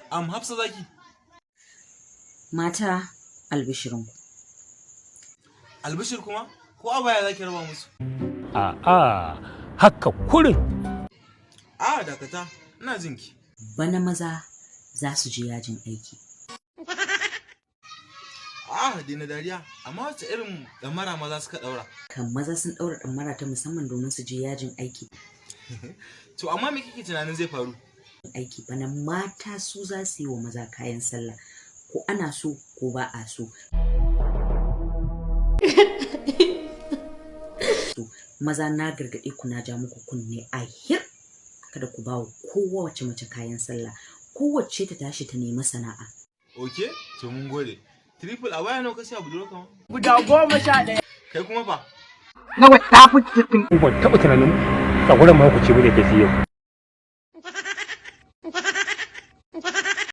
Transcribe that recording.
Hafsa zaki. Mata, albishirinku. Albishir kuma? Ko a baya zaki raba musu? A'a, haka kurin. A dakata, ina jinki. Bana maza za su je yajin aiki. A daina dariya, amma wace irin ɗamara maza suka ɗaura? Kan maza sun ɗaura ɗamara ta musamman domin su je yajin aiki. To amma me kike tunanin zai faru? Aiki bana mata su za su yi wa maza kayan sallah, ko ana so ko ba a so. To, maza, na gargaɗe ku, na ja muku kunne, a hir kada ku ba wa kowace mace kayan sallah, kowace ta tashi ta nemi sana'a. Ok, to mun gode. Triple, a baya nawa ka siya budurwa kama? Guda 11. Kai kuma fa? Nawa ta fi 60. Ban taɓa tunanin tsaguran mahaukaci bane kai sai yau.